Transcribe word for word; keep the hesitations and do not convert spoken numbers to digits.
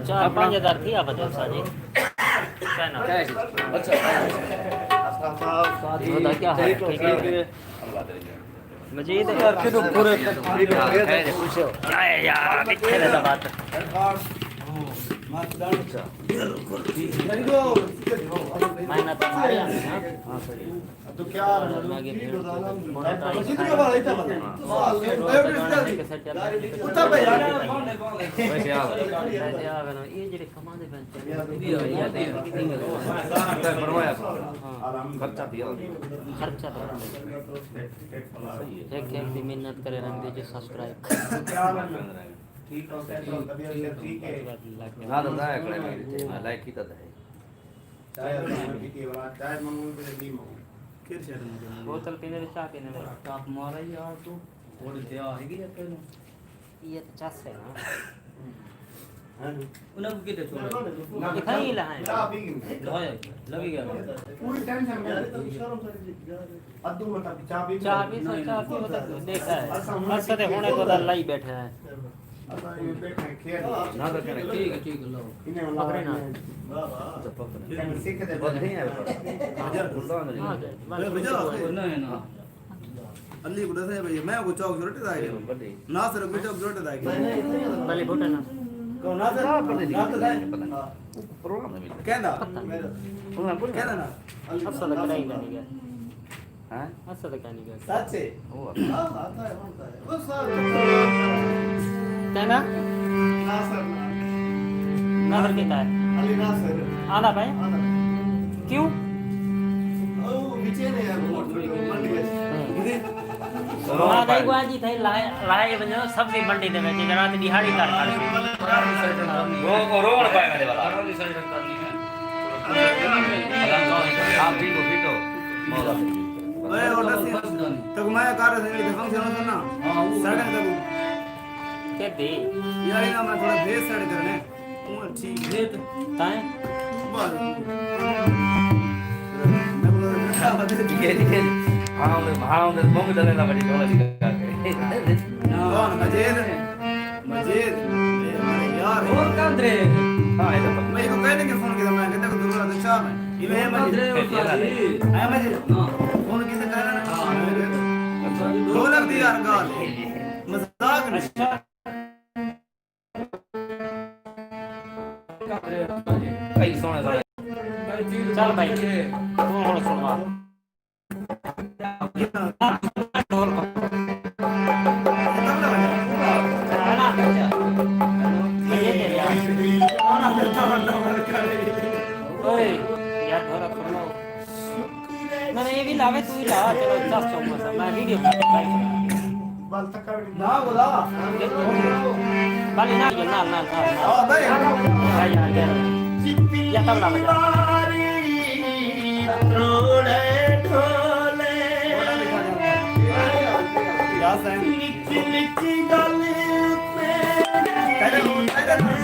چار پنج ہزار تھی آپ بدل سا جی۔ مجید یار، کتھوں پورے؟ اے یار، کتھے رہندا بات؟ میں نہ تو ماریا نا۔ تو کیا؟ خرچہ تو ہیک ہیک دی محنت کرے رہندے جو سبسکرائب۔ بوتل پیندے تے چاہ پیندے۔ یہ تو چس ہے نا۔ انہاں کوں کتھے چھوڑے؟ کتھاں ہی لہائیں۔ لہائے، لگی گیا۔ چاہ بھی سو، چاہ پیو تک دیکھا ہے۔ اساں تے ہنے تو اللہ ہی بیٹھا ہے۔ نہ تو کرے، ٹھیک ہے، ٹھیک ہے، لو۔ پکڑے نا۔ پکڑے۔ سکھ دے بدھ نہیں ہے۔ ہاں، بس۔ نہیں، نہیں۔ علی کو ݙسے بھئی، میں کو چوک چھوٹے دا ہے۔ ناصر کو چوک چھوٹے دا ہے۔ بھلے بھٹا نا۔ کون ناصر؟ ناصر ہے۔ پروگرام نہیں ملتا۔ کہندا؟ پتہ نہیں۔ کہندا نا؟ اسد کرائی نہیں گیا۔ ہاں؟ اسد کرائی نہیں گیا۔ سچ ہے؟ وہ ہاں، آتا ہے، بنتا ہے۔ وہ سارے کہندا؟ ناصر نا۔ ناصر کہندا ہے؟ علی ناصر۔ آندا پئے؟ آندا پئے۔ کیوں؟ او وچے نے یار، ووٹ منڈی وچ۔ ہاں۔ ہاں، بھائی، بھائی۔ گواجی تھے لائے، لائے ونجو سبزی منڈی دے وچ، جناب، ݙیہاڑی کر کر۔ وہ، وہ روڑ پائے میرے والا۔ آپ بھی کو بھی تو مولا۔ اے، اور دس، تک میں کار سے میرے فنکشن ہوتا نا۔ سڑک تک۔ کدی؟ یار، انہاں میں تھوڑا بھیج سیٹ کرنے۔ ہاں، ٹھیک۔ بھیج۔ تائیں؟ بس۔ ہاں، ہاں، بھونگ ڈلے دا بڑی ڈولا دی کر کے۔ کون؟ مجید؟ مجید؟ اے ہمارے یار۔ اور کندرے؟ ہاں، اے تو میں کو کہنے کے فون کیا، میں کہتا کہ دروازہ چار ہے۔ یہ میں مجید۔ اے مجید۔ ہاں۔ فون کیا کہنا؟ ہاں۔ ڈھولک دی یار گال۔ مذاق نہیں۔ کئی سوہݨے سوہݨے۔ چل بھائی، توں ہݨ سݨوا۔ اوئے، یار، ڈھولک سݨواؤ۔ نہ، نہ، یہ بھی لاوے، تو ہی لا، چلو، دس چوک مسا، میں ویڈیو بنا کے ٹرائی کروں۔ بل تکا ویڈیو۔ نہ بولا۔ بل نہ، نہ، نہ، نہ، نہ۔ ہاں، بھائی۔ بھائی، آ گیا۔ یا تبلا بجا۔ روڑے ڈھولے۔ یا سائیں۔ نچی نچی گل تے۔ پہلے، پہلے۔